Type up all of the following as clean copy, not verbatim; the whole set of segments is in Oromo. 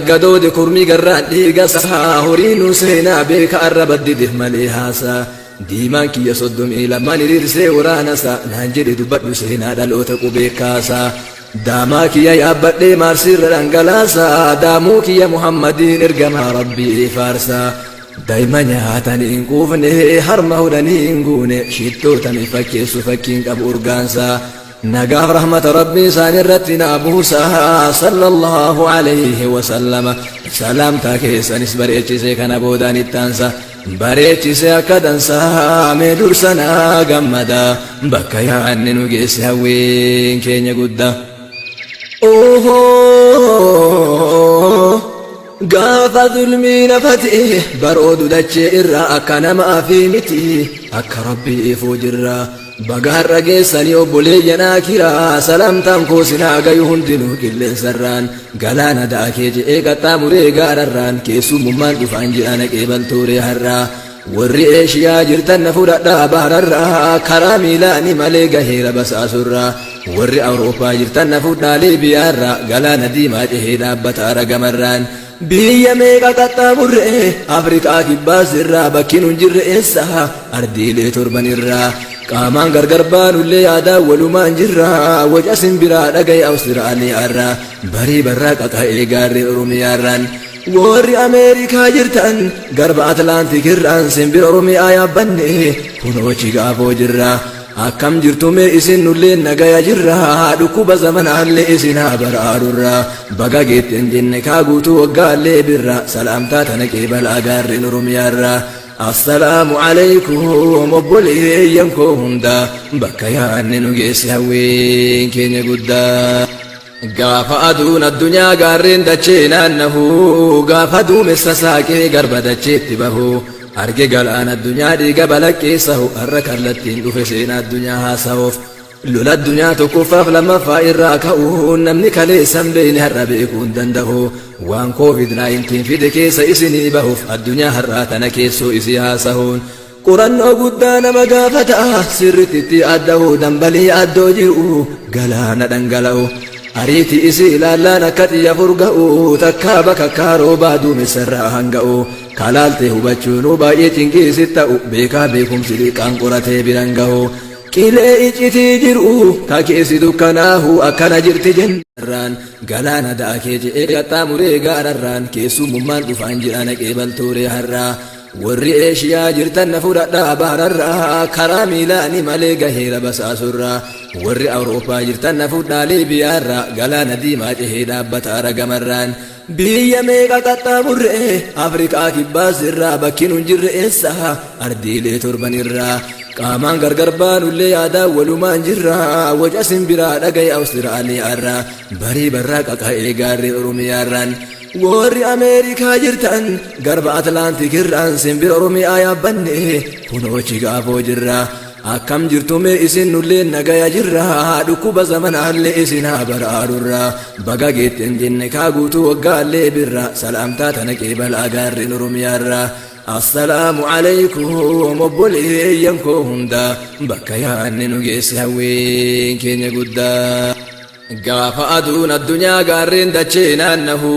Gadoode kurmii garraan dhiiga isaa horiinuu seenaa beeka arraba didif malee haasaa. Diimaan kiyya 32 hiriirsee waraanasaa naan jedhe dubbadhu seenaa dhaloota qubee kaasaa. Daamaa kiyya yaabbadhee maarsiirra dhangalaasaa daamuu kiyya Muhammadiin ergamaa rabbii faarsaa. Daa'ima nyaatanii hin quufne harma hodhanii hin guune shittootanii fakkeessu fakkiin qabu urgaansaa. Nagaaf rahmata rabbii isaan irratti naa buusa sallallahu alayhi wasallama. Salaamtaa keessanis bareechisee kana boodaan ittaansa. Bareechisee akka dansaa mee dursa naa gammada bakka yaanni nu geesse hawwiin keenya guddaa. Gaafa zulmii nafati baroodu dachee irraa akka namaa fi miti akka rabbii ifuu jirra. Baga har'a geessanii obboleeyyan akiraa salaamtaan koo sinaa gayu hundinuu qilleensarraan galaana daakee je'ee qaxxaamuree gaararraan keessummummaan dhufaan jedha naqee baltooree har'aa. Warri Eeshiyaa jirtan na fudhadhaa bahararraa karaa miilaani malee gaheera basaasurraa. Warri Awurooppaa jirtan na fudhaa Liibiyaarraa galaana diimaa cehee dhaabbata aragamarraan. Biyya meeqa qaxxaamurre Afrikaa kibbaas irraa bakki nun jirre eessa ardiilee torban irraa. Qaamaan gargar baanullee yaadaan walumaan jirra waca simbiraa dhagaye Awustiraaliyaarraa barii barraa qaqa'ee gaarreen Oromiyaarraan. Warri Ameerikaa jirtan garba Atlaantik irraan simbira Oromiyaa yaabbanne kunoo Chigaafoo jirra. Akkam jirtu mee isin nullee nagaya jirra dhukkuba zamanaallee isin haa baraarurra baga geetten jenne kaa guutuu waggaallee birra salaamtaa tana qeebalaa gaarreen Oromiyaarra. Assalaamu alaykum obboleeyyan koo hunda bakka yaanne nu geesse hawwiin keenya guddaa. Gaafa aduun addunyaa gaarreen dachee naannahu gaafa duumessa saaqee garba dacheetti bahu arge galaan addunyaa dhiiga balaqqeessahu har'a kallattiin dhufe seenaa addunyaa haasa'uuf. Lola addunyaa tokkoffaaf lammaffaa irraa ka'uun namni kaleessan beekne har'a beekuu hin danda'u. Waan COVID-19 fide keessa isinii bahuuf addunyaa har'aa tana keessoo isii haasa'uun. Qorannoo guddaa nama gaafata sirriitti itti adda'u dambalii addoo jiru galaana dhangala'u. Ariitii isii ilaallaan akka xiyya furga'u takkaa bakakkaa roobaa duumessarraa hanga'u. Kalaaltee hubachuunuu baay'ee cinqiisi ta'u beekaa beekumsi liqaan qoratee biran ga'u. Qilee iccitii jiru ka keessi dukkanaahu akkana jirti jennaan galaana daakee je'ee qaxxaamuree gaararraan keessummummaan dhufaan jedha naqee baltooree har'aa. Warri Eeshiyaa jirtan na fudhadhaa bahararraa karaa miilaani malee gaheera basaasurraa. Warri Awurooppaa jirtan na fudhaa Liibiyaarraa galaana diimaa cehee dhaabbata aragamarraan. Biyya meeqa qaxxaamurre Afrikaa kibbaas irraa bakki nun jirre eessa ardiilee torban irraa. Qaamaan gargar baanullee yaadaan walumaan jirra waca simbiraa dhagaye Awustiraaliyaarraa barii barraa qaqa'ee gaarreen Oromiyaarraan. Warri Ameerikaa jirtan garba Atlaantik irraan simbira Oromiyaa yaabbanne kunoo Chigaafoo jirra. Akkam jirtu mee isin nullee nagaya jirra dhukkuba zamanaallee isin haa baraarurra baga geetten jenne kaa guutuu waggaallee birra salaamtaa tana qeebalaa gaarreen Oromiyaarra. Assalaamu alaykum obboleeyyan koo hunda bakka yaanne nu geesse hawwiin keenya guddaa. Gaafa aduun addunyaa gaarreen dachee naannahu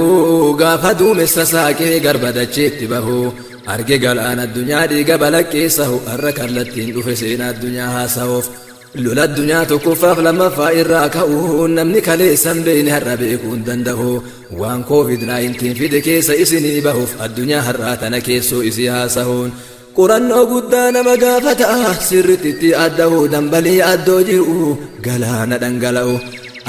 gaafa duumessa saaqee garba dacheetti bahu arge galaan addunyaa dhiiga balaqqeessahu har'a kallattiin dhufe seenaa addunyaa haasa'uuf. Lola addunyaa tokkoffaaf lammaffaa irraa ka'uun namni kaleessan beekne har'a beekuu hin danda'u. Waan COVID-19 fide keessa isinii bahuuf addunyaa har'aa tana keessoo isii haasa'uun. Qorannoo guddaa nama gaafata sirriitti itti adda'u dambalii addoo jiru galaana dhangala'u.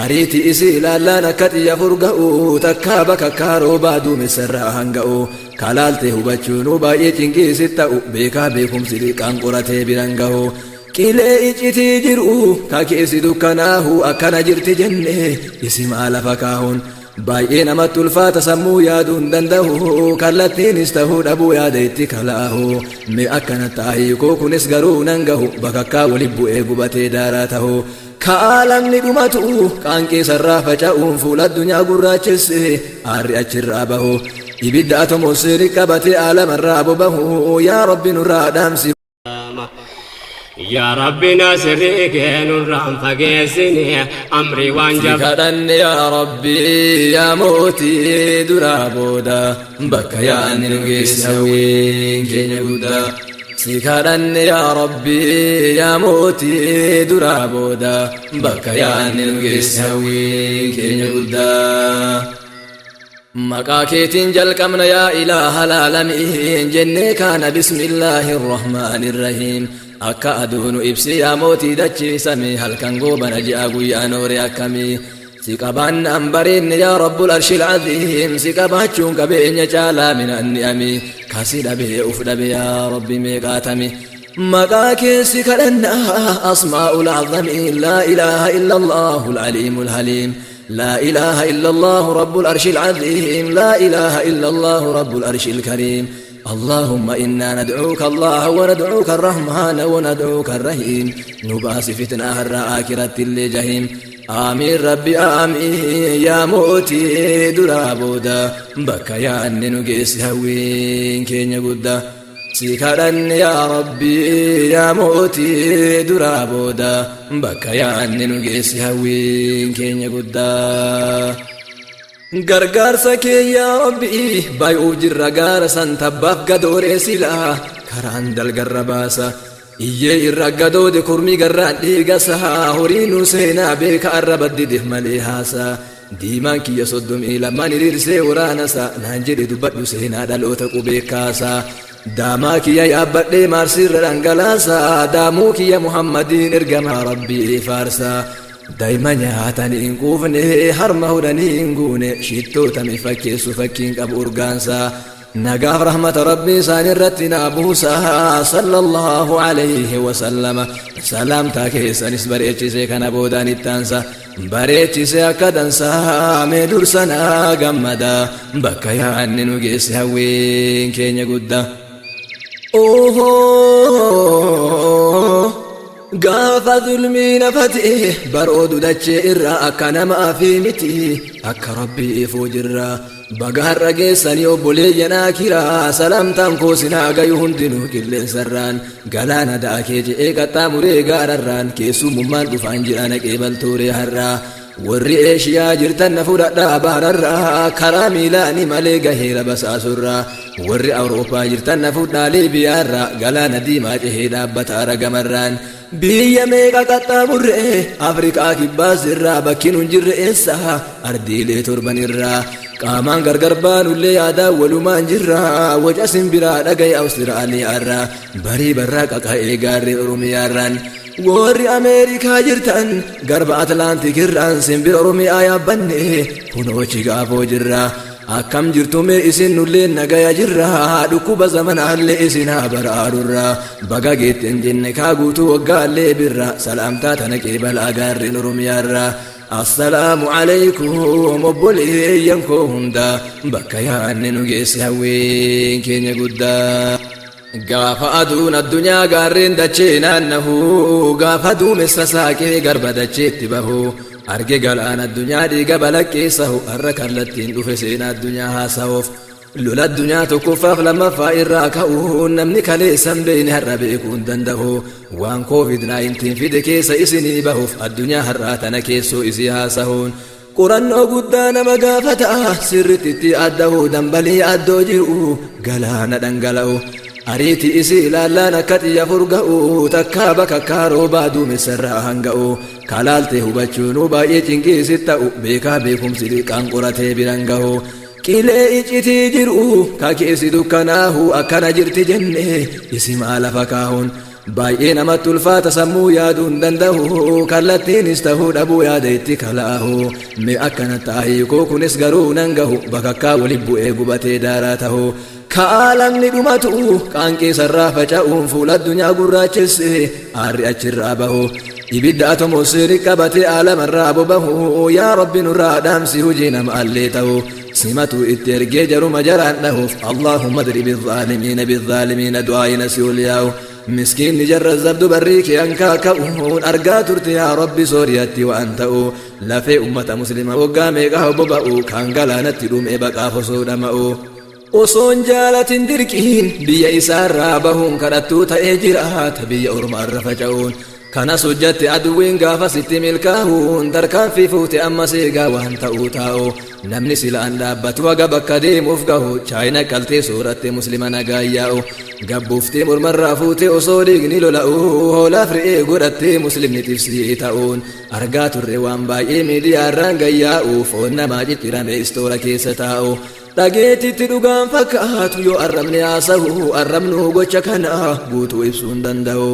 Ariitii isii ilaallaan akka xiyya furga'u takkaa bakakkaa roobaa duumessarraa hanga'u. Kalaaltee hubachuunuu baay'ee cinqiisi ta'u beekaa beekumsi liqaan qoratee biran ga'u. Qilee iccitii jiru ka keessi dukkanaahu akkana jirti jenne isimaa lafa kaahuun. Baay'ee namatti ulfaata sammuu yaaduu hin danda'u kallattiinis ta'uu dhabuu yaada itti kalaahu mee akkana taa'ii koo kunis garuu nan gahu bakakkaa wali bu'ee gubatee daaraa ta'u kaalamni dhumatu qaanqee sarraa faca'uun fuula addunyaa gurraachesse aarri achirraa bahu ibidda atomoosseerii qabatee aalamarraa bobahu yaa rabbi nurraa dhaamsi. Yaa Rabbi nasrii kee nurraan fageessini amri waan Si kadhanne yaa Rabbi yaa mootii duraa booda bakka yaadni nu geesse hawwiin keenya guddaa. Si kadhanne yaa Rabbi yaa mootii duraa booda bakka yaadni nu geesse hawwiin keenya guddaa. Maqaa keetiin jalqabna yaa ilaaha laalamiin jennee kaana bismillaahi irrahmaani irrahiim. Akka aduunu ibsi yaa mootii dachiisame halkan goobana ji'a guyyaa noore akkamii. Si qabaannaan bareenne yaa rabbul arshil aziim si qabaachuun qabeenya caalaa minaan ni'ami kasi dhabee uf dhabe yaa rabbi meeqaatami. Maqaa keessi kadhannaa asmaa'ul azamiin laa ilaaha illa allahu alaliimul haliim. لا إله إلا الله رب العرش العظيم لا إله إلا الله رب العرش الكريم. اللهم إنا ندعوك الله وندعوك الرحمن وندعوك الرحيم نباس فتنة الآخرة الجحيم. آمين ربي آمين يا موتي درا بودا بك يا نجيس هوين كين يقودا. Si kadhanne yaa Rabbi yaa mootii duraa booda bakka yaadni nu geesse hawwiin keenya guddaa. Gargaarsa kee yaa Rabbi baay'uuf jirra gaara san tabbaaf gadooree silaa karaan dalgarra baasa. Iyyee irra gadoode kurmii garraan dhiigasaa horii nu seenaa beeka arraba didif malee haasaa. Diimaan kiyya 32 hiriirsee waraanasaa naan jedhe dubbadhu seenaa dhaloota qubee kaasaa. Daamaa kiyya yaabbadhee maarsiirra dhangalaasaa daamuu kiyya Muhammadiin ergamaa Rabbii faarsaa. Daa'ima nyaatanii hin quufne harma hodhanii hin guune shittootame fakkeessu fakkiin qabu urgaansaa. Nagaaf rahmata Rabbii isaan irratti naa buusaa sallallahu alayhi wasallama. Salaamtaa keessanis bareechisee kana boodaan ittaansa bareechisee akka dansaa mee dursanaa gammadaa bakka yaadni nu geesse hawwiin keenya guddaa. Gaafa zulmii nafate baroodu dachee irraa akka namaa fi miti akka Rabbii ifuu jirra. Baga har'a geessanii obboleeyyan akiraa salaamtaan koo sinaa gayu hundinuu qilleensarraan galaana daakee je'ee qaxxaamuree gaararraan keessummaan dhufaan jira naqee baltooree har'aa. Warri Eeshiyaa jirtan na fudhadhaa baararraa karaa miilaani malee gaheera basaasurraa. Warri Awurooppaa jirtan na fudhaa Liibiyaarraa galaana diimaa cehee dhaabbata argamarraan. Biyya meeqa qaxxaamurree Afrikaa kibbaas irraa bakki nun jirre eessaa ardiilee torban irraa. Qaamaan gargar baanullee yaadaa walumaan jirra waca simbiraa dhagaye Awustiraaliyaarraa barii barraa qaqa'ee gaarree Oromiyaarraan. Warri Ameerikaa jirtan garba Atlaantikirraan simbira Oromiyaa yaabbanne kunoochi gaafoo jirra. Akkam jirtu mee isin nullee nagaya jirra dhukkuba zamanaallee isin haa baraarurra. Baga geetten jenne kaa guutuu waggaallee birra salaamtaa tana qeebalaa gaarreen Oromiyaarraa. Assalaamu alaykum obboleeyyan koo hundaa bakka yaadni nu geesse hawwiin keenya guddaa. Gaafa aduun addunyaa gaarreen dachee naannahu gaafa duumessa saaqee garba dacheetti bahu arge galaan addunyaa dhiiga balaqqeessahu har'a kallattiin dhufe seenaa addunyaa haasa'uuf. Lola addunyaa tokkoffaaf lammaffaa irraa ka'uun namni kaleessan beekne har'a beekuu hin danda'u. Waan COVID-19 fide keessa isinii bahuuf addunyaa har'aa tana keessoo isii haasa'uun. Qorannoo guddaa nama gaafata sirriitti itti adda'u dambalii addoo jiru galaana dhangala'u. Ariitii isii ilaallaan akka xiyya furga'u takkaa bakakkaa roobaa duumessarraa hanga'u. Kalaaltee hubachuunuu baay'ee cinqiisi ta'u beekaa beekumsi liqaan qoratee biran gahu. Qilee iccitii jiru ka keessi dukkanaahu akkana jirti jenne isimaa lafa kaahuun. Baay'ee namatti ulfaata sammuu yaaduu hin danda'u kallattiinis ta'uu dhabuu yaada itti kalaahu. Mee akkana taa'ii koo kunis garuu nan gahu bakakkaa waliin bu'ee gubatee daaraa ta'u. Kaalamni dhumatu qaanqee sarraa faca'uun fuula addunyaa gurraachesse aarri achirraa bahu. Ibidda atomoosfeerii qabatee aalamarraa bobahu yaa Rabbi nurraa dhaamsi hojii nama allee ta'u. Simatu itti ergee jaruma jaraan dhahuuf Allahumma adribi zaalimiina bizzaalimiina du'aayina si ol yaa'u. Miskiinni jarra zabdu barrii kee hankaa ka'uun argaa turte yaa Rabbi Sooriyaatti waan ta'u. Lafee ummata muslima waggaa meeqa boba'u kan galaanatti dhumee baqaaf osoo dhama'u. Osoon jaalatin dirqiin biyya isaarraa bahuun kadhattuu ta'ee jiraata biyya ormaarra faca'uun. Kanas hojjatte aduwwiin gaafa sitti milkaa'uun tarkaanfii fuute amma seegaa waan ta'uu taa'u. Namni silaan dhaabbatu haga bakka deemuuf gahu chaayina qaltee sooratte muslima nagaa yaa'u. Gabbuuftee mormarraa fuute osoo dhiigni lola'u hoolaaf re'ee godhattee muslimni xibsii ta'uun. Argaa turre waan baay'ee miidiyaarraan gayyaa'u foon namaa ciccirame istoora keessa taa'u. Dhageetitti dhugaan fakkaatu yoo arrabni haasawu arrabnuu gocha kana guutuu ibsuu hin danda'u.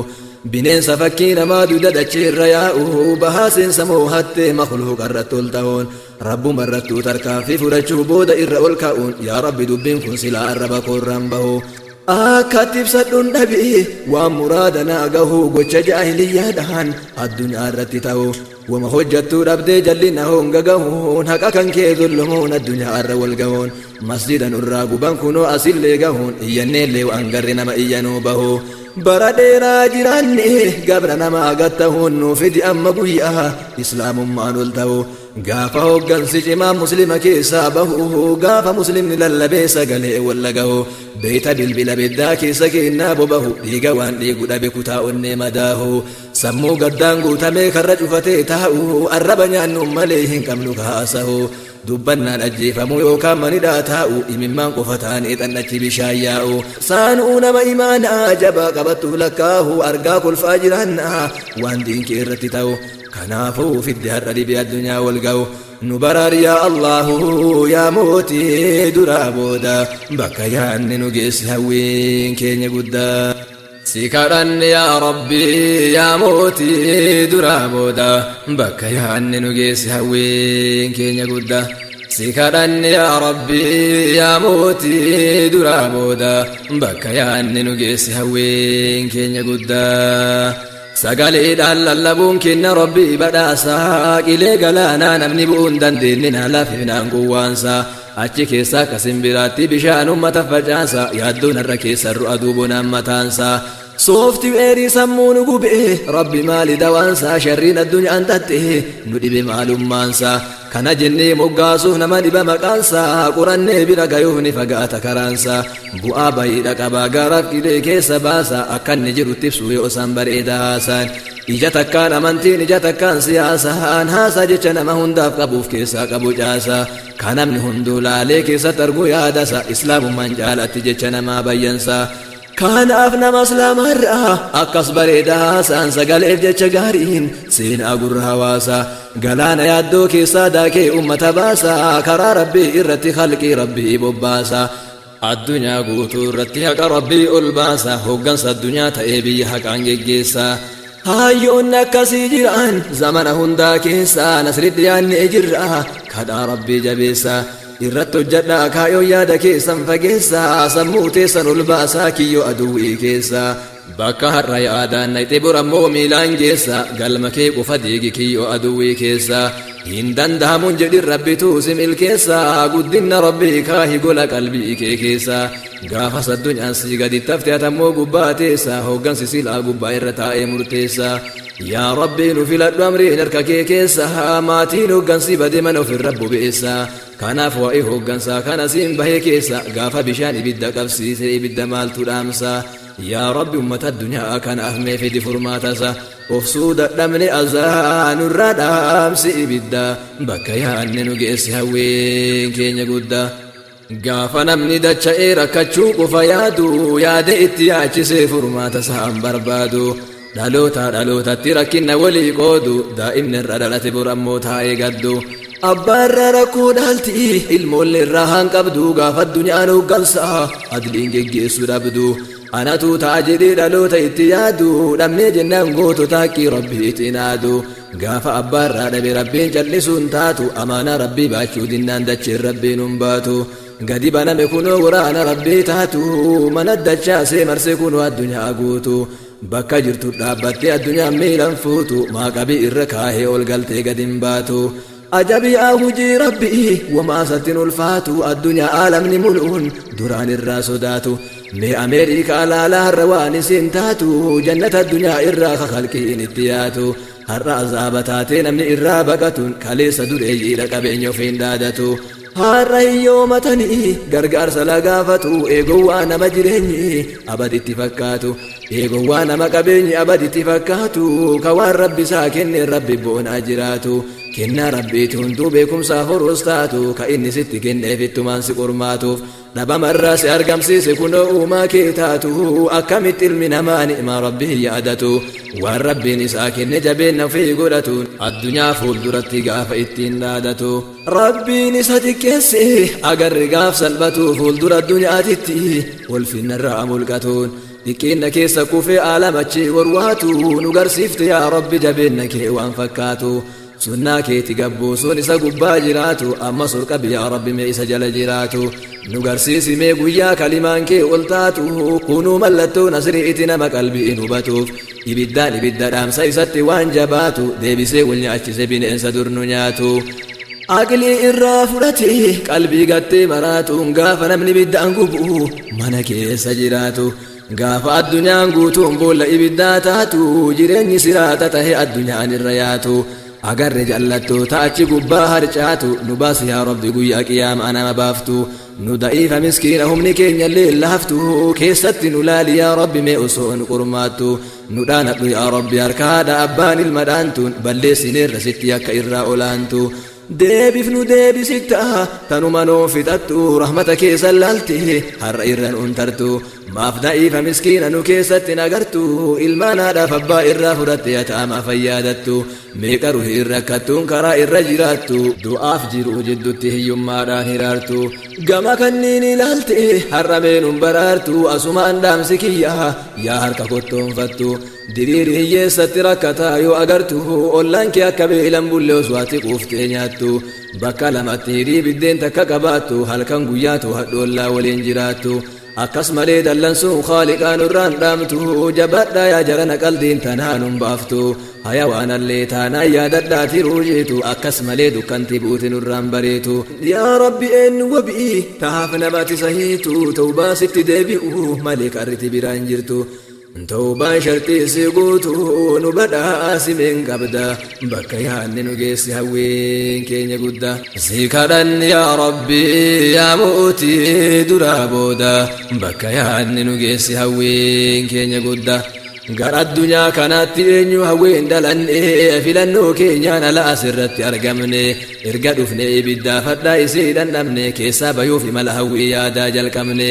Bineensa fakkii namaa duuda dacheerra yaa'u bahaa seensa moo hattee makluuqa irratti ol ta'uun rabbuma irrattuu tarkaanfii fudhachuu booda irra ol ka'uun yaa rabbi dubbiin kun silaa arraba koorraan bahu. Akkatti ibsadhuun dhabii waan muraada naa gahu gocha jaahiliyyaadhaan addunyaa irratti ta'u. Wama hojjattuu dhabdee jallina honga gahuun haqa kan kee dullumuun addunyaa irra wal gahuun masjida nurraa guban kunoo asillee gahuun iyyanneellee waan garri nama iyyanuu bahu. Bara dheeraa jiraanne gabra namaa gattahuun nuu fidi amma guyyaa islaamummaan ol ta'u. Gaafa hoggansi cimaa muslima keessaa bahu gaafa muslimni lallabee sagalee walla gahu beeyta bilbila biddaa keessa kennaa bobahu dhiiga waan dhiigu dhabe kutaa onnee madaahu sammuu gaddaan guutamee karra cufatee taa'u arraba nyaannu malee hin qabnu kaasahu dubbannaan ajjeefamuu yookaan manidhaa taa'u imimmaan qofa ta'anii xannachi bishaan yaa'u saanuu nama imaanaa jabaa qabattu lakkaahu argaa kolfaa jiraannaa waan diinkee irratti ta'u. Kanaafuu fidde har'a dhibee addunyaa wal ga'u nu baraar yaa Allahu yaa mootii duraa booda bakka yaanni nu geesse hawwiin keenya guddaa. Si kadhanne yaa Rabbi yaa mootii duraa booda bakka yaanni nu geesse hawwiin keenya guddaa. Si kadhanne yaa Rabbi yaa mootii duraa booda bakka yaanni nu geesse hawwiin keenya guddaa. Sagaleedhaan lallabuun kenna Rabbii badhaasaa qilee galaanaa namni bu'uun dandeenye na laafifnaan gowwaansaa achi keessaa akka simbiraatti bishaan uummata facaasa yaaddoon har'a keessa ru'a duubonaan mataansaa. Sooftiweerii sammuu nu gubee Rabbi maali dawaansaa sharriin addunyaan tatte nu dhibe maalummaansaa kana jennee moggaasuuf nama dhiba maqaansaa qorannee bira gayuuf ni fagaata karaansaa bu'aa bayiidha qabaa gaaraaf qilee keessa baasa akka inni jirutti ibsu yoo isaan bareeda haasaan ija takkaan amantiin ija takkaan siyaasaan haasaa jecha nama hundaaf qabuuf keessaa qabu caasaa kan namni hunduu laalee keessatti argu yaadasa islaamummaan caalatti jecha namaa bayyansaa. Kanaaf nama islaamarraa akkas bareedaa haasaan sagaleef jecha gaariin seenaa gurra hawaasaa galaana yaaddoo keessaa daakee uummata baasaa karaa rabbii irratti halqii rabbii bobbaasaa addunyaa guutuu irratti haqa rabbii ol baasaa hoggansa addunyaa ta'ee biyya haqaan geggeessaa. Hayyoonni akkasii jiran zamana hundaa keessaa nasritti yaadnee jirra kadhaa rabbii jabeessaa. Irratti hojjadhaa kaayoo yaada keessan fageessaa sammuu teessan ol baasaa kiyyoo aduwwii keessaa bakka har'a yaadaan naqxe borammoo miilaan geessa galma kee qofa diigi kiyyoo aduwwii keessaa hin danda'amuun jedhin rabbituu si milkeessaa guddinna rabbii kaahi gola qalbii kee keessaa gaafas addunyaan si gadi tafte atammoo gubbaa teessaa hoggansi silaa gubbaa irra taa'ee murteessaa. Yaa Rabbi nu filadhu amriin harka kee keessa maatiin hoggansi bade mana ofirra bobeessa kanaaf waa'ee hoggansaa kana siin bahee keessa gaafa bishaan ibidda qabsiise ibidda maaltu dhaamsa yaa Rabbi ummata addunyaa kanaaf mee fidi furmaatasa obsuu dadhabne azaa nurraa dhaamsi ibidda bakka yaanne nu geesse hawwiin keenya guddaa. Gaafa namni dacha'ee rakkachuu qofa yaadu yaada itti yaachisee furmaata isaan barbaadu. Dhaloota dhalootatti rakkinna walii qoodu daa'imni irra dhalate borammoo taa'ee gaddu. Abbaa irraa rakkoo dhaalti ilmoollee irraa haan qabdu gaafa addunyaan hoggansaa adliin geggeessuu dhabdu. Anatu ta'a jedhee dhaloota itti yaadu dhabnee jennaan gootota haqqii rabbiitiin aadu. Gaafa abbaa irraa dhabe rabbiin callisuun taatu amaanaa rabbii baachuu dinnaan dacheen rabbiin hin baatu. Gadi baname kunoo waraana rabbii taatu mana dachaasee marsee kunoo addunyaa guutu. Bakka jirtu dhaabbattee addunyaan miilan fuutu maaqabii irra kaahee ol galtee gadi hin baatu. Ajabiyaa hujii rabbii wamaasattiin ulfaatu addunyaa aalamni mul'uun duraan irraa sodaatu. Mee Ameerikaa laalaa har'a waan isiin taatu jannata addunyaa irraa kakalqiin itti yaatu. Har'a azaaba taatee namni irraa baqatuun kaleessa dureeyyiidha qabeenya ofiin dhaadatu. Har'a hiyyoomatanii gargaarsa lagaafatu, eegowwaa nama jireenyi abaditti fakkaatu, eegowwaa nama qabeenyi abaditti fakkaatu, ka waan Rabbi isaa kenne Rabbi boonaa jiraatu. Kennaa Rabbiiti hunduu beekumsaaf horus taatu, ka inni sitti kenneef ittumaan si qormaatuuf dhabamarraa si argamsiise. Kunoo uumaa kee taatu, akkamitti ilmi namaa ni'maa Rabbii yaadatu? Waan Rabbiin isaa kenne jabeenna ofii godhatu, addunyaa fuulduratti gaafa ittiin dhaadatu. Rabbiin isa xiqqeesse agarri gaaf salphatu, fuuldura addunyaatitti ulfinnarraa mulqatuun xiqqeenna keessa kufee aalamachi warwaatu. Nu garsiifte yaa Rabbi jabeenna kee waan fakkaatu. Sunnaa keeti gabbuusuun isa gubbaa jiraatu, amma surqabi yaa Rabbi mee isa jala jiraatu. Nu garsiisi mee guyyaa kalimaan kee ol taatu. Kunuu mallattoo nasri'iti nama qalbiin hubatuuf. Ibiddaan ibidda dhaamsa isatti waan jabaatu, deebisee wal nyaachise bineensa dur nu nyaatu. Aqlii irraa fudhate qalbii gattee maraatuun, gaafa namni ibiddaan gubu mana keessa jiraatu, gaafa addunyaan guutuun boolla ibiddaa taatu, jireenyi siraata tahe addunyaan irra yaatu, agarre jallattoota achi gubbaa harcaatu. Nu baasi yaa Rabbi guyyaa qiyaamaa nama baaftu. Nu da'iifa miskiina, humni keenya illee laaftu, keessatti nu laali yaa Rabbi mee osoo nu qormaattu. Nu dhaanadhu yaa Rabbi harka haadha abbaan ilma dhaantuun, balleessineerra sitti akka irraa olaantu. Deebifnu deebisitta tanuma nuu fixattu, rahmata keessa laalte har'a irra nuun tartu. Maaf da'iifa miskiina nu keessatti nagartu? Ilmaan haadhaaf abbaa irraa fudhatte yataamaa fayyaadattu. Meeqa ruhi irra rakkattuun karaa irra jiraattu, du'aaf jiruu jiddutti hiyyummaadhaan hiraartu. Gama kanniin ilaalte har'a meenuun baraartu. Asumaan dhaamsi kiyya, yaa harka kottoonfattu, diriiri hiyyeessatti rakkataa yoo agartu, ollaan kee akka beelan bulle osoo ati quuftee nyaattu, bakka lamatti hirii biddeen takka qabaattu, halkan guyyaa to'adhu ollaa waliin jiraattu. Akkas malee dallansuun Khaaliqaa nurraan dhaamtu. Jabadhaa yaa jarana, qaldiin tanaa nun baaftu. Hayawaanallee taanaan yaadadhaa tiruu jeetu, akkas malee dukkanti buuti nurraan bareetu. Yaa Rabbi, eenyu wabii tahaaf namati sahiitu? Tawbaa sitti deebi'u malee karriti biraan jirtu. Tawbaan shartii si guutu nu badhaasimeen qabda, bakka yaanni nu geessi hawwiin keenya guddaa. Si kadhanni yaa Rabbi, yaa mootii duraa booda, bakka yaanni nu geessi hawwiin keenya guddaa. Gara addunyaa kanaatti eenyu hawween dhalanne? Filannoo keenyaan ala asirratti argamne. Erga dhufne ibiddaa fadhaa isii dhandhamne, keessaa bayuuf imala hawwii yaadaa jalqabne.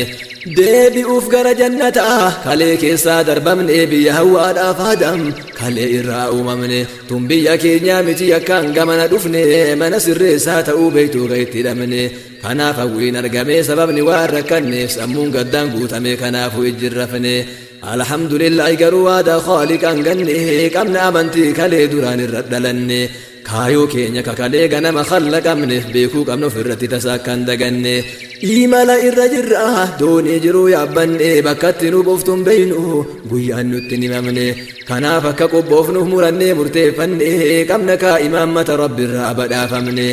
Deebi'uuf gara jannataa kalee keessaa darbamne, biyya hawwaadhaaf Adam kalee irraa uumamne. Tun biyya keenyaa miti, akkaan gamana dhufne, mana sirreessaa ta'uu beektuu ka itti hidhamne. Kanaaf hawwiin argame, sababni waan rakkanneef sammuun gaddaan guutame, kanaafuu ijjirrafne. Alhamdulillahi, garuu waadaa Khaaliqaan ganne qabna, amantii kalee duraan irra dhalanne, kaayoo keenya kakalee ganama khallaqamneef beekuu qabna, ofirratti tasaa akkan daganne. Imala irra jirra, doonii jiruu yaabbanne, bakkatti nu buuftuun beeynu, guyyaan nutti nimamne. Kanaaf akka qophoofnuuf murannee murteeffanne, qabna kaa imaammata Rabbiirraa badhaafamne.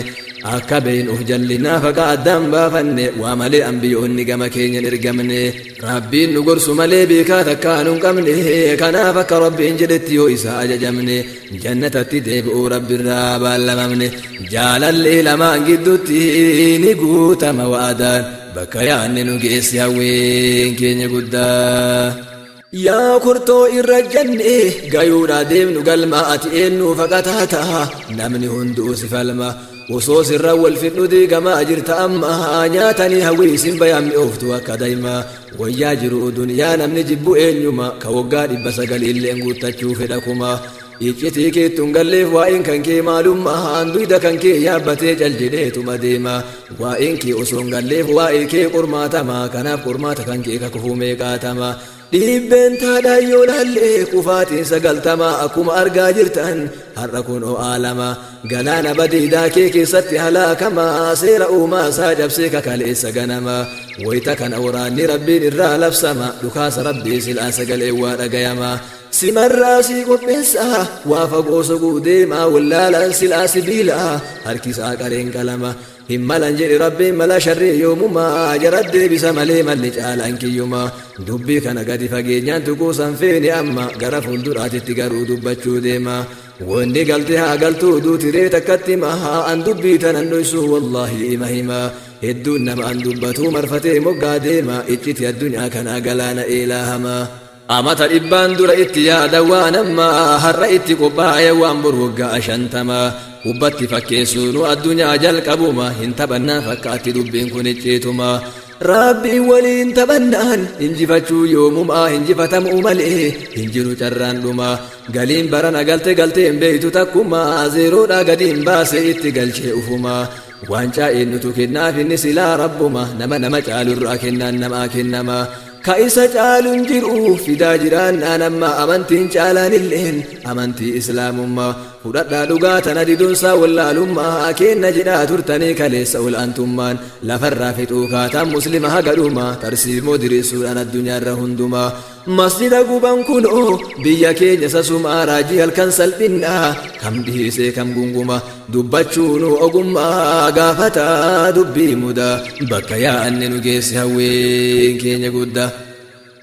Akka beeynuuf jallinaa faqa addaan baafanne, waa malee ambiyoonni gama keenyan ergamne. Rabbiin nu gorsu malee beekaa takkaa nun qabne. Kanaaf akka Rabbiin jedhetti yoo isa ajajamne, jannatatti deebi'uu Rabbiirraa baallamamne. Jaalallee lamaan gidduutti ni guutama waadaan, bakka yaanni nu geessi hawwiin keenya guddaa. Yaa kurtoo irra janne gayuudha deemnu galma, ati eenyu faqataata? Namni hunduu si falma. Osoo sirra wal fidhu diigamaa jirta amma, nyaatanii hawwii isin bayaamni ooftu akka daa'ima. Wayyaa jiru duniyaa namni jibbu eenyuma? Ka waggaa 900 illeen guuttachuu fedha kuma. Iccitii keettuun galleef, waa'een kan kee maalummaa? Duyda kan kee yaabbatee cal jedheetuma deema. Waa'een kee osoo hin galleef waa'ee kee qormaatama, kanaaf qormaata kan kee kakufuu meeqaatama. Dhibbeen taadhaan yoo laalle kufaatiin 90, akkuma argaa jirtan har'a kun o'aalama. Galaana badiidaa kee keessatti halaakama, seera uumaa isaa cabsee kakaleessa ganama. Wayita kana waraanni Rabbiin irraa labsama, dhukaasa Rabbii silaa sagalee waa dhagayama. Simarraa sii qopheessaa waa fagoo soguu deemaa wallaalaan silaa sibiilaa harkisaa qareen qalama. Hin malan jedhe Rabbiin mala sharrii yoomumaa jara deebisa malee malli caalaan kiyyuma. Dubbii kana gadi fageenyaan tuquusan feene amma gara fuulduraatitti garuu dubbachuu deema. Wanni galte haa galtuu duutiree takkatti mahaa an dubbii tanan dhoysuu wallaahi ima hima. Hedduun nama an dubbatuu marfatee moggaa deema icciti addunyaa kanaa galaana eelaa hamaa. Amata dhibbaan dura itti yaada waan ammaa har'a itti qophaa'e waan bor waggaa 50. Hubbatti fakkeessuunu addunyaa jalqabuma hin taphannaa fakkaatti dubbiin kun icciituma. Rabbiin waliin taphannaan injifachuu yoomumaa injifatamuu malee hin jiru carraan dhuma. Galiin barana galte galtee hin beektu takkuma zeeroodhaa gadi hin baase itti galchee ufuma. Waancaa eenyutu kennaaf inni silaa rabbuma nama nama caalurraa kennaan namaa kennama. Ka isa caaluun jiru fidaa jiraannaan amma amantiin caalaan illeen amantii islaamummaa. Fudhadhaa dhugaa tana diduunsaa wallaalummaa kenna jedhaa turtanii kaleessa ol'aantummaan lafarraa fixuu kaataan muslima haga dhuma tarsiimoo diriirsuudhaan addunyaarra hundumaa. Masjida guban kunoo biyya keenya sasumaa raajii halkan salphinnaa kam dhiisee kam gunguma dubbachuunu ogummaa gaafataa dubbii mudaa bakka yaa'anne nu geesse hawwiin keenya guddaa.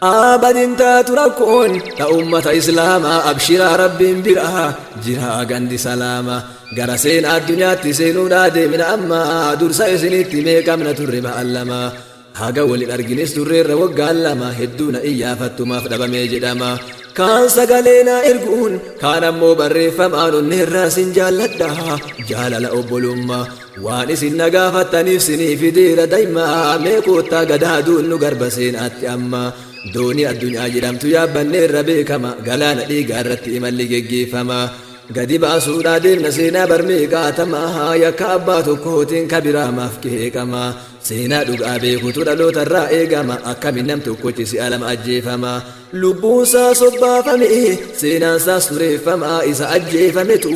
Abadin taatu rakkoon ta ummata islaamaa abshiraa Rabbiin biraa jiraa gandi salaama. Gara seenaa addunyaatti seenuudhaa deemna amma dursa isinitti meeqamna turre ba'allama. Haga walin argines turreerra waggaan 2 hedduu na iyyaafattumaaf dhabamee jedhama. Kaan sagalee naa erguun kaan ammoo barreeffamaan onneerraa sin jaalladha jaalala obbolummaa. Waan isin na gaafattaniif sinii fideera daa'imaa mee koottaa gadaaduun nu garba seenaatti amma. Doonii addunyaa jedhamtu yaabbanneerra beekama galaana dhiigaa irratti imalli geggeeffama. Gadi baasuudhaa deemna seenaa barmee qaatama yakka abbaa tokkootiin kabiraa maaf qeeqama. Seenaa dhugaa beekutu dhalootarraa eegama akkamiin nam tokkochi si'a 2 ajjeefama. Lubbuunsaa sobbaafame seenaansaas tureeffama isa ajjeefametu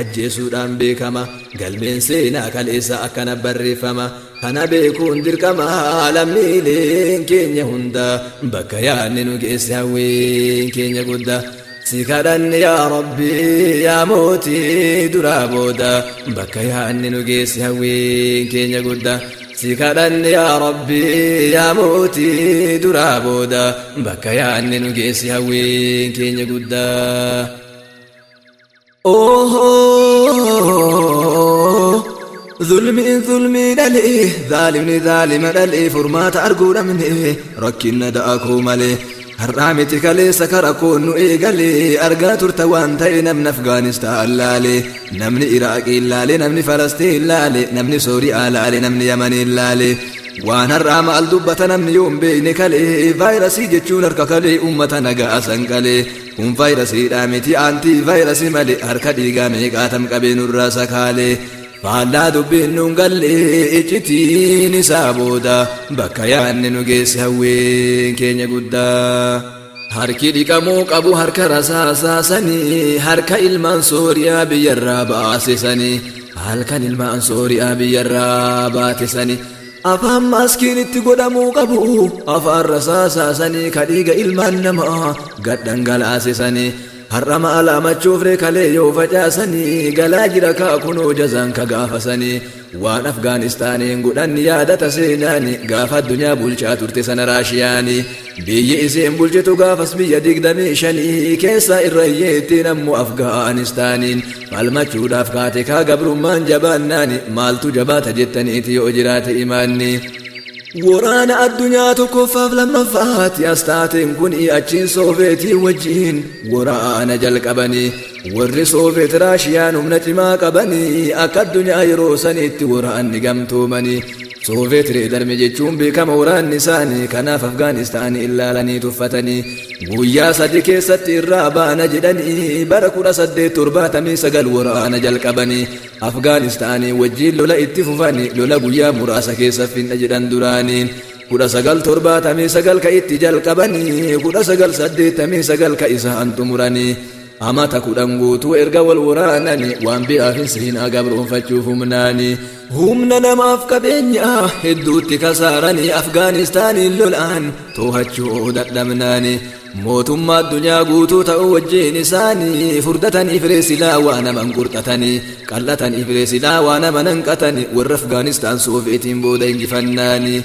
ajjeesuudhaan beekama. Galmeen seenaa kaleessa akkana barreeffama. Kana beekuun dirqama lammiileen keenya hunda bakka yaadne nu geesse hawwiin keenya guddaa. Si kadhanne yaa Rabbi yaa mootii duraa booda bakka yaadne nu geesse hawwiin keenya guddaa. Si kadhanne yaa Rabbi yaa mootii duraa booda bakka yaadne nu geesse hawwiin keenya guddaa. Zulmiin zulmii dhalee zaalimni zaalima dhalee furmaata arguu dhabne rakkinna da'akuu malee. Har'aa miti kaleessa kara koon nu eegalee argaa turta waan ta'e namni Afgaanistaan laalee namni Iraaqii laalee namni Falastiin laalee namni Sooriyaa laalee namni Yamanii laalee. Waan har'aa maal dubbata namni yoo hin beekne kalee vaayirasii jechuun harka kalee uummata nagaa sanqalee. Kun vaayirasiidhaa miti aantii vaayirasii malee harka dhiigaa meeqaatam qabee nurraa sakaalee. Faallaa dubbiin nuun gallee iccitiin isaa booda bakka yaadne nu geesse hawwiin keenya guddaa. Harki dhiqamuu qabu harka rasaasaasanii harka ilmaan Sooriyaa biyyarraa baasisanii halkan ilmaan Sooriyaa biyyarraa baatesanii. Afaan maaskiin itti godhamuu qabu afaan rasaasaasanii ka dhiiga ilmaan namaa gad dhangalaasisanii. Har'a maala machuuf kalee yoo facaasanii galaa jira kaakunoo jazaan ka gaafasanii. Waan Afgaanistaaniin godhanni yaadata seenaani gaafa addunyaa bulchaa turte sana Raashiyaani. Biyyi isiin bulchitu gaafas biyya 25 keessa irra hiyyeettiin ammoo Afgaanistaaniin. Falmachuudhaaf kaate kaa gabrummaan jabaannaani maaltu jabaata jettaniiti yoo jiraate imaanni. Waraana addunyaa tokkoffaaf lammaffaatti as taateen kun achiin Sooveetii wajjin waraana jalqabanii. Warri Sooveet Raashiyaan humna cimaa qabanii akka addunyaa yeroo saniitti waraanni gamtoomanii. Sooveet reedarme jechuun beekama waraanni isaanii kanaaf Afgaanistaanii ilaalanii tuffatanii. Guyyaa 3 keessatti irraa baana jedhanii bara 1879 waraana jalqabanii. Afgaanistaanii wajjin lola itti fufanii lola guyyaa muraasa keessa finna jedhan duraaniin. 1979 ka itti jalqabanii 1989 ka isaan xumuranii. Amata 10 guutuu erga wal waraananii waan biraaf hin seenaa gabroonfachuuf humnaanii. Humna namaaf qabeenyaa hedduutti kasaaranii Afgaanistaaniin lolaan to'achuu dadhabnaanii. Mootummaa addunyaa guutuu ta'uu wajjiin isaanii furdatanii firee silaa waa naman qurxatanii qal'atanii firee silaa waa nama nanqatanii warra Afgaanistaan Sooveetiin booda injifannaanii.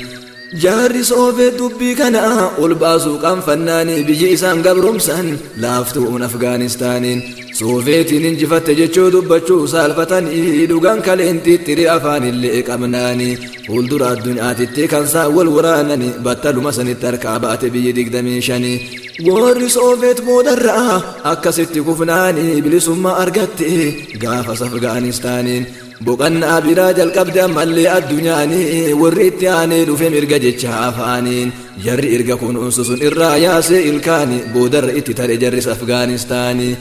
Jaarri Sooveet dubbii kana ol baasuu qaanfannaanii biyyi isaan gabromsan laaftuun Afgaanistaaniin Sooveetiin injifatte jechuu dubbachuu saalfatanii dhugaan kaleenxiixxirii afaanillee qabnaanii fuuldura addunyaatitti kan isaan wal waraananii battaluma sanitti harkaa baate biyyi 25. Warri Sooveet boodarraa akkasitti kufnaanii bilisummaa argatte gaafas Afgaanistaaniin. Boqannaa biraa jalqabde ammallee addunyaanii warri itti aanee dhufe mirga jecha afaaniin jarri erga kunuunsu sun irraa yaasee ilkaani boodarra itti tare jarris Afgaanistaanii.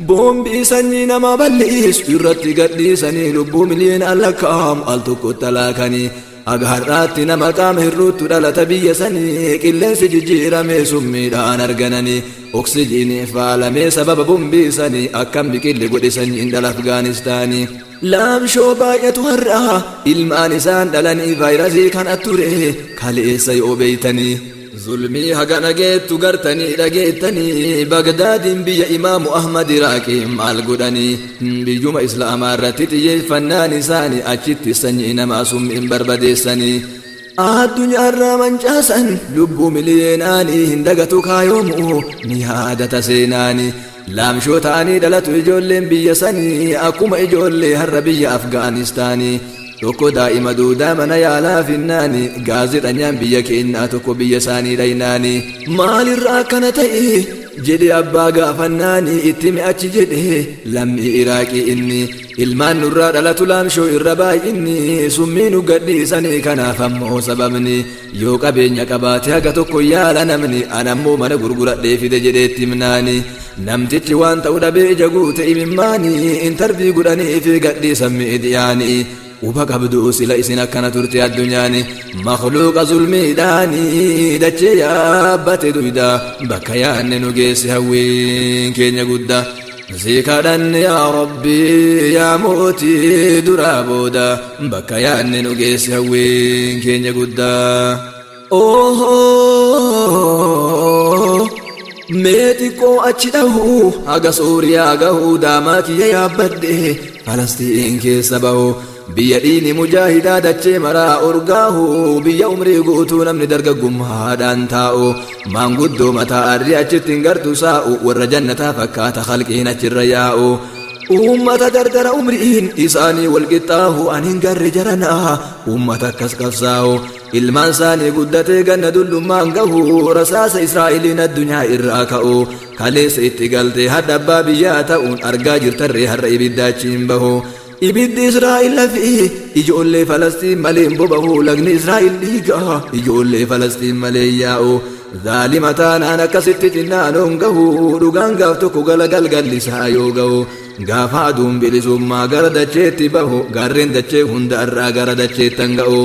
Boombii sanyii nama balleessu irratti gadhiisanii lubbuu miliyoonaan lakkaa'amu al tokkotti alaakanii. Haga har'aatti nama qaama hir'uuttu dhalata biyya sanii qilleensi jijjiiramee summiidhaan argananii oksijiinii faalamee sababa bombii sanii akkam biqilli godhe sanyiin dhala Afgaanistaanii. Laamshoo baay'atu har'aa ilmaan isaan dhalanii vaayirasii kan atture kaleessa yoo beeytanii. Zulmii haga dhageettu gartanii dhageettanii Bagdaadiin biyya Imaamu Ahmad Iraaqii maal godhanii biyyuma Islaamaa irratti xiyyeeffannaan isaanii achitti sanyii namaa summiin barbadeessanii. Addunyaarraa mancaasan lubbuu miliyeenaanii hin dagatu kaayoomu ni yaadata seenaanii. Laamshoo ta'anii dhalatu ijoolleen biyya sanii akkuma ijoollee har'a biyya Afgaanistaanii. Tokko daa'ima duudaa mana yaalaa finnaani gaazexanyaan biyya keenyaa tokko biyya isaanii dhaynaani. Maalirraa akkana ta'e jedhe abbaa gaafannaani itti mi'achi jedhe lammii Iraaqii inni ilmaan nurraa dhalatu laamshoo irra baay'inni summii nu gadhiisanii kanaaf ammoo sababni yoo qabeenya qabaate haga tokko yaala namni anammoo mana gurguradhee fide jedheetti himnaani. Namtichi waan ta'u dhabee ija guute imimmaani intarvii godhanii fi gadhiisan miidiyaanii. Uba qabdu sila isin akkana turte addunyaani makhluuqa zulmiidhaani dachee yaabbate duyda bakka yaanne nu geesse hawwiin keenya guddaa. Si kadhanne yaa Rabbi yaa mootii duraa booda bakka yaanne nu geesse hawwiin keenya guddaa. Mee xiqqoo achi dhahu haga Sooriyaa gahu daamaa kiyya yaabbadhe Falastiin keessa bahu. Biyya dhiini mujaahidaa dachee maraa urgaahu biyya umrii guutuu namni dargaggummaadhaan taa'u maanguddoo mataa arrii achitti hin gartu saa'u warra jannataa fakkaata khalqiin achirra yaa'u. Uummata dardara umriin isaanii wal qixxaahu ani hin garre jaranaa uummata akkas qabsaa'u ilmaan isaanii guddatee ganna dullummaan gahu rasaasa Israa'eliin addunyaa irraa ka'u kaleessa itti galtee hadda abbaa biyyaa ta'uun argaa jirtarree har'a ibiddaachiin bahu. Ibiddi Israa'el lafi ijoollee Falastiin malee hin bobahu lagni Israa'el dhiiga ijoollee Falastiin malee yaa'u. Zaalima taanaan akkasitti xinnaanoon gahu dhugaan gaaf tokko galagalgallisaa yoo gahu gaafa aduun bilisummaa gara dacheetti bahu gaarreen dachee hunda irraa gara dacheettan ga'u.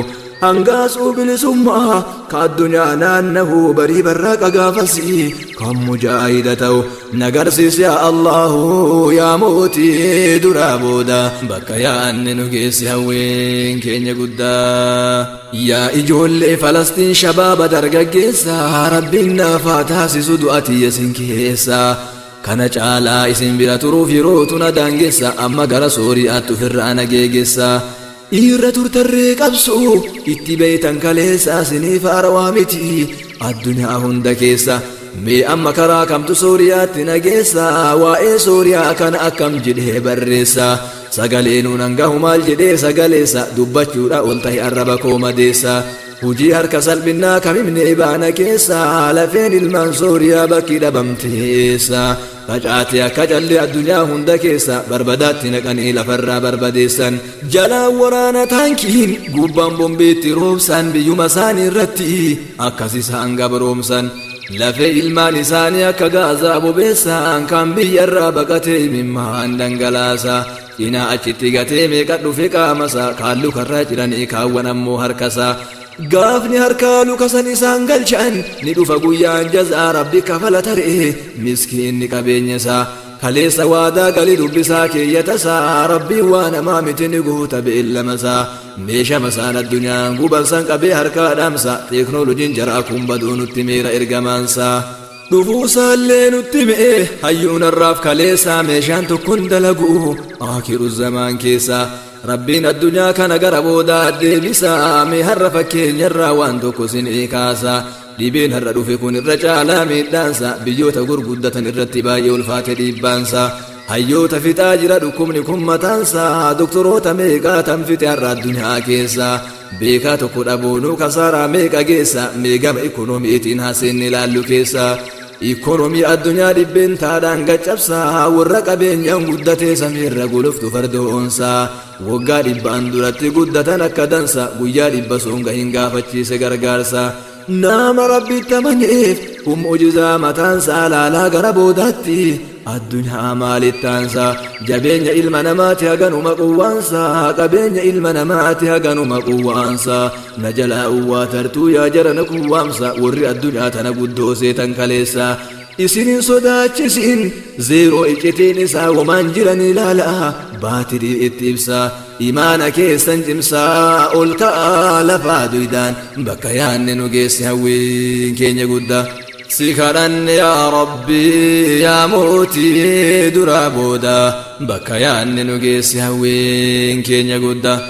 Hangaasuu bilisummaa ka addunyaa naannahu barii barraaqa gaafasii kan mujaahida ta'u nagarsiis yaa Allahu yaa mootii duraa booda bakka yaanne nu geessi hawwiin keenya guddaa. Yaa ijoollee Falastiin shabaaba dargaggeessa Rabbiin naaf haa taasisu du'a tiyya sin keessa. Kana caalaa isin bira turuuf yerootu na daangessa amma gara Sooriyaatti ofirraa na geegessa. Irra turtarree qabsu itti beeytan kaleessa isiniif haarawaa miti addunyaa hunda keessa. Mee amma karaa kamtu Sooriyaatti na geessa waa'ee Sooriyaa kana akkam jedhee barreessa. Sagalee nuun hangahu maal jedhee sagaleessa dubbachuudha ol ta'e arraba koo madeessa. Hujii harka salphinnaa kamimne baana keessa lafeen ilmaan Sooriyaa bakki dhabamteessa. Facaate akka callee addunyaa hunda keessa barbadaatti naqanii lafarraa barbadeessan. Jalaan waraana taankiin gubbaan bombeetti roobsan biyyuma isaanii irratti akkas isaan gabroomsan. Lafee ilmaan isaanii akka gaazaa bobeessan kan biyyarraa baqatee imimmaan dhangalaasa. Cinaa achitti gatee meeqa dhufe qaamasa kaan lukarraa ciranii kaawwan ammoo harkasa. Gaafni harkaa luka san isaan galchan ni dhufa guyyaan jazaa rabbi kafala taree miskiinni qabeenya isaa. Kaleessa waadaa galii dubbisaa keeyyata isaa rabbiin waa namaa miti ni guuta beellama isaa. Meeshaa masaan addunyaan guban san qabee harkaa dhaamsa teeknooloojiin jaraa kun baduu nutti meera ergamaansaa. Dhufuusaallee nutti mi'e hayyuun har'aaf kaleessaa meeshaan tokkoon dalagu akiru zamaan keessa. Rabbiin addunyaa kana gara boodaa deebisaa, mee har'a fakkeenyarraa waan tokko sinii kaasa. Dhibeen har'a dhufe kun irra caalaa miidhaansa biyyoota gurguddatan irratti baay'ee ulfaate dhiibbaansa. Hayyoota fixaa jira dhukkubni kun mataansa, doktoroota meeqaa tan fixe har'a addunyaa keessa. Beekaa tokko dhabuunuu kasaaraa meeqa geessa, meegama ikoonomiitiin haaseenni ilaallu keessa. Ikoonomii addunyaa dhibbeen taadhaan gaccabsaa, warra qabeenyaan guddatee samiirra guluftu fardoonsaa. Waggaa 100n duratti guddatan akka dansa, guyyaa 100 songa hin gaafachiise gargaarsa. Nama rabbitti amaneef kun mu'jizaa mataansaa, laalaa gara boodaatti addunyaa maalittaansa. Jabeenya ilma namaati haganuma quwwaansa, qabeenya ilma namaati haganuma quwwaansa. Na jalaa uwwaa tartuu yaa jarana quwwaamsa, warri addunyaa tana guddoo seetan kaleessa. Isinin sodaachisin zeeroo iccitiin isaa womaan jiran ilaala, baatirii itti ibsaa, imaana keessan cimsaa, ol ka'aa lafaa duydaan bakka yaanne nu geesse hawwiin keenya guddaa. Si kadhanne yaa Rabbii yaa mootii duraa booda, bakka yaanne nu geesse hawwiin keenya guddaa.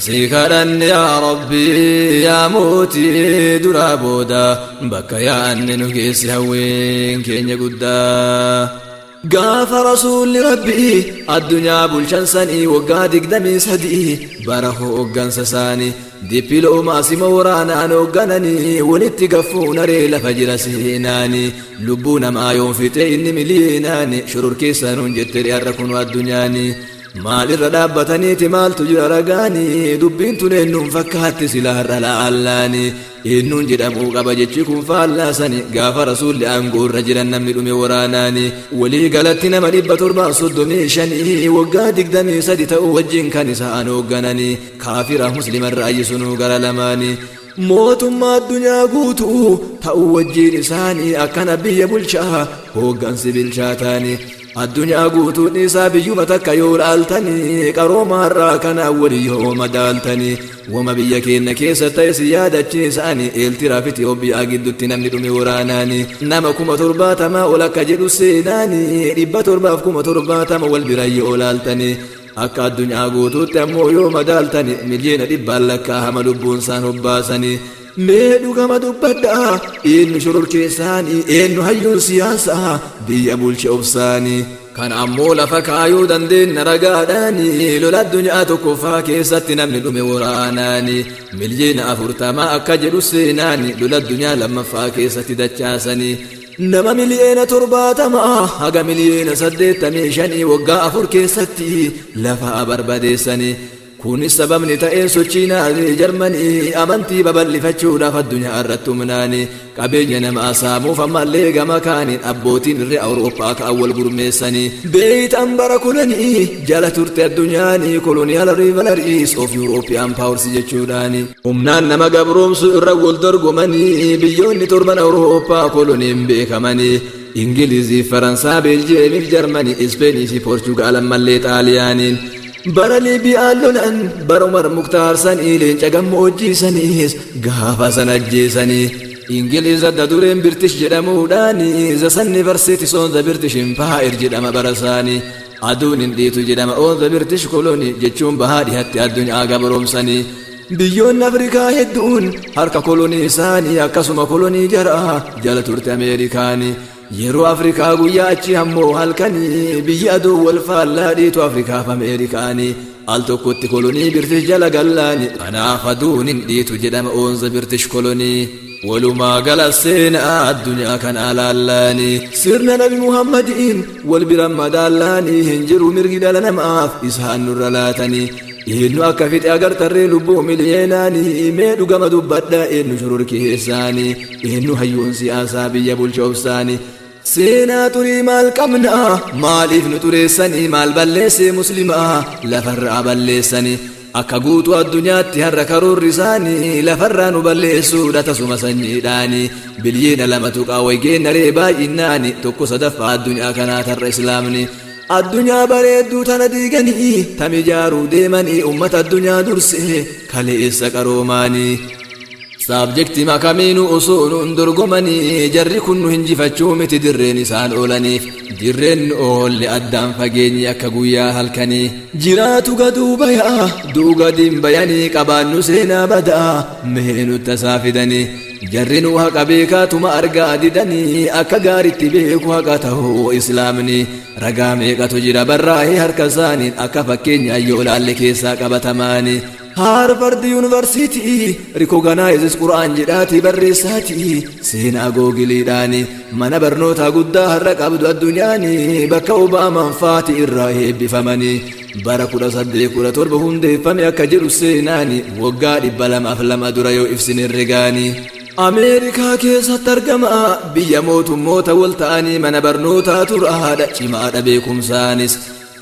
Si kadhanne yaa Rabbii yaa mootii duraa booda, bakka yaanne nu geesse hawwiin keenya guddaa. Gaafa rasuulli Rabbii addunyaa bulchan sanii waggaa 23 bara hooggansa isaanii dippiloomaasima waraanaan hooggananii walitti gaffuun aree lafa jira seenaanii. Lubbuu namaa yoon fixe inni miliyoonaan shororkeessanuun jette har'a kunu addunyaanii. Maalirra dhaabbataniiti maaltu jira ragaanii, dubbiin tun eenyuun fakkaatti sila har'a laallaanii. Eenyuun jedhamuu qaba jechi kun faallaasani, gaafa rasuulli aangoo irra jiran namni dhume waraanaanii. Walii galatti nama 735 waggaa 23 ta'uu wajjin kan isaan hooggananii, kaafira muslimarra ayyisunuu gara lamaanii. Mootummaa addunyaa guutuu ta'uu wajjin isaanii akkana biyya bulchaa hooggansi bilchaataanii. Addunyaa guutuun isaa biyyuma takka yoo laaltanii, qaroomaarraa kanaan walii yoo madaaltanii. Wama biyya keenya keessa ta'e si yaadachiisaanii, Eeltiraa fi Itiyoophiyaa gidduutti namni dhume waraanaanii nama 70,000 ol akka jedhu seenaanii, 770,000 wal bira yoo laaltanii. Akka addunyaa guutuutti ammoo yoo madaaltanii 100,000,000 lakkaa'ama lubbuun isaan hobbaasanii. Mee dhugama dubbadhaa, eenyu shororkeessaanii, eenyu hayyuun siyaasaa biyya bulche obsaanii. Kan ammoo lafa kaayuu dandeenya ragaadhaanii, lola addunyaa tokkoffaa keessatti namni dhume waraanaanii 40,000,000 akka jedhu seenaanii, lola addunyaa lammaffaa keessatti dachaasanii nama 70,000,000 haga 85,000,000 waggaa 4 keessatti lafa barbadeessanii. Kunis sababni ta'een sochii Naazii Jarmanii amantii babal'ifachuudhaaf addunyaa irratti humnaanii qabeenya namaa saamuuf ammallee gama kaaniin abbootiin irree Awurooppaa ka'an wal gurmeessanii. Beeytan bara kolonii jala turte addunyaanii, colonial rivalries of European powers jechuudhaani. Humnaan nama gabroomsu irra wal dorgomanii biyyoonni torban Awurooppaa koloniin beekamanii. Ingilizii, Faransaa, Beeljiyeemii fi Jarmanii, Ispeenii fi Poorchugaal ammallee Xaaliyaaniin. Bara Liibiyaan lolan bara Umar Muktaar sanii leenca gammoojjii saniis gaafa sana ajjeesanii. Ingiliz adda dureen British jedhamuudhaan the sun never sets on the British Empire jedhama bara isaanii. Aduun hin dhiitu jedhama on the British colony jechuun bahaa dhihatti addunyaa gabroomsanii. Biyyoonni Afrikaa hedduun harka kolonii isaanii akkasuma kolonii jaraa jala turte Ameerikaanii. Yeroo Afrikaa guyyaa achi ammoo halkanii, biyyi aduu wal faallaa dhiitu Afrikaaf Ameerikaanii. Al tokkotti kolonii British jala gallaani, kanaaf aduun hin dhiitu jedhama on the British colony. Walumaa gala seenaa addunyaa kanaa laallaanii, sirna Nabi Muhammadiin wal bira madaallaanii, hin jiru mirgi dhala namaaf isaan nurra laatanii. Eenyu akka fixe agartarree lubbuu miliyeenaanii, mee dhugama dubbadha, eenyu shororkeessaanii, eenyu hayyuun siyaasaa biyya bulcha obsaanii. Seenaa xurii maal qabna, maaliif nu xureessanii, maal balleessee muslimaa lafarraa balleessanii. Akka guutuu addunyaatti har'a karoorri isaanii lafarraa nu balleessuudha tasuma sanyiidhaanii. 2.2 biliyoona waygeenna ree baay'innaani, 1/3 addunyaa kanaa tarra islaamni. Addunyaa bareedduu tana diiganii tam ijaaruu deemanii, ummata addunyaa dursee kaleessa qaroomaanii. Saabjektii makamiinuu osoo nuun dorgomanii jarri kun nu hinjifachuu miti dirreen isaan oolaniif. Dirreen nu oolle addaan fageenyi akka guyyaa halkanii. Jiraatu gaduu bayaa du'u gadiin bayanii qabaannu seenaa badaa mee nutti tasaa fidanii. Jarri nu haqa beekaatuma argaa didanii akka gaaritti beeku haqa ta'uu islaamni. Ragaa meeqatu jira barraa'ee harka isaaniin akka fakkeenyaa yoo ilaalle keessaa qabatamaani. Harvard University recognizes Qur'aan jedhaati barreessaati seenaa googiliidhaani mana barnootaa guddaa har'a qabdu addunyaani bakka Obaamaan faati irraa eebbifamanii bara 1817 hundeeffame akka jedhu seenaani waggaa 202 dura yoo ibsine herregaani. Ameerikaa keessatti argama biyya mootummoota wal ta'anii mana barnootaa turaadha cimaadha beekumsaanis.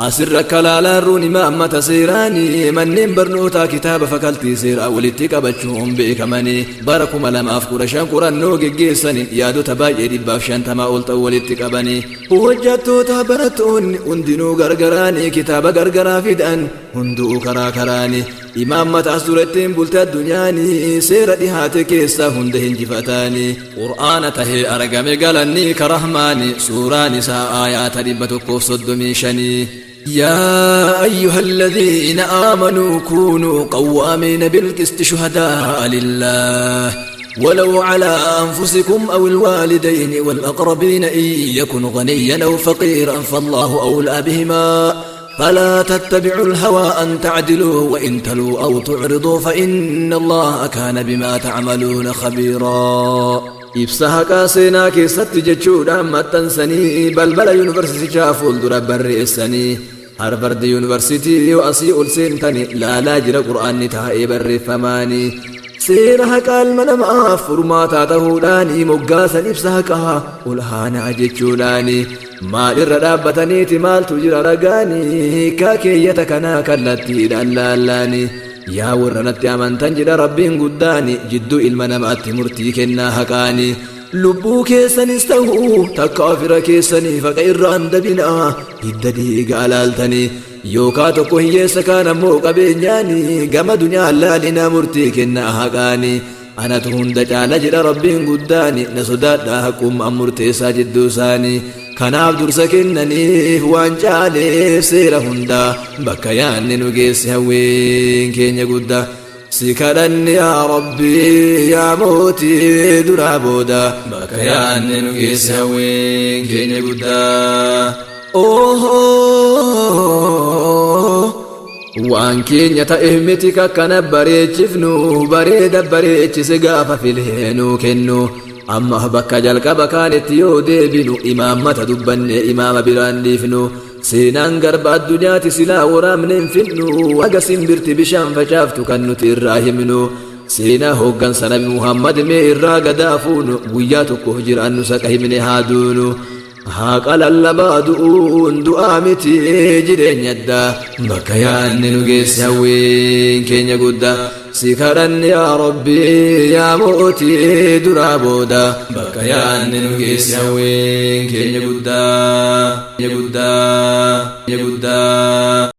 Asirra akka laalaan imaammata seeraanii manneen barnootaa kitaaba fakaltii seeraa walitti qabachuun beekamanii bara 2015 qorannoo geggeessaniin yaadota baay'ee 150 ol ta'u walitti qabanii hojjettoota barattoonni hundinuu gargaraanii kitaaba gargaraa fidan hunduu karaa karaanii imaammata as durattiin bulte addunyaanii seera dhihaate keessaa hunda hinjifataanii qur'aana tahee argame galanni karahmaani suuraan isaa aayaata 135. يا أيها الذين آمنوا كونوا قوامين بالقسط شهداء لله ولو على أنفسكم أو الوالدين والأقربين إن يكن غنيا أو فقيرا فالله أولى بهما فلا تتبعوا الهوى أن تعدلوا وإن تلوا أو تعرضوا فإن الله كان بما تعملون خبيرا. Ibsa haqaa seenaa keessatti jechuudhaan maxxansanii balbala yuunivarsiitichaa fuuldura barreessanii Harvard Yuunivarsiitii yoo asii ol seentani laalaa jira qur'aanni taa'ee barreeffamaanii seera haqaa ilma namaaf furmaataa ta'uudhaanii moggaasan ibsa haqaa ol aanaa jechuudhaanii maalirra dhaabbataniiti maaltu jira ragaanii hiikaa keeyyata kanaa kallattiidhaan laallaanii. Yaa warra natti amantan jedha rabbiin guddaani jidduu ilma namaatti murtii kennaa haqaani lubbuu keessanis ta'uu takka ofirra keessanii faqa irraan dabinaa hidda dhiiga alaaltanii yookaa tokko hiyyeessa kaan ammoo qabeenyaani gama dunyaa laalinaa murtii kennaa haqaani anatu hunda caala jedha rabbiin guddaani na sodaadhaa haqummaan murteessaa jidduu isaanii kanaaf dursa kennaniif waan caaleef seera hundaa bakka yaanni nu geesse hawwiin keenya guddaa si kadhanne yaa rabbii yaa mootii duraa booda bakka yaanni nu geesse hawwiin keenya guddaa. Waan keenya ta'e miti kakkana bareechifnu bareeda bareechise gaafa filee nuu kennu. Amma bakka jalqaba kaanetti yoo deebinu imaammata dubbanne imaama biraan dhiifnu seenaan garba addunyaati silaa waraabne hin finnu haga simbirti bishaan facaaftu kan nuti irraa himnu seenaa hooggansa nabi Muhammad mee irraa gadaa fuunu guyyaa tokkoof jiraannu saqa himne haa duunu haqa lallabaa du'uun du'aa miti jireenya addaa bakka yaanni nu geesse hawwiin keenya guddaa si kadhanne yaa rabbii yaa mootii duraa booda bakka yaanni nu geesse hawwiin keenya guddaa guddaa guddaa.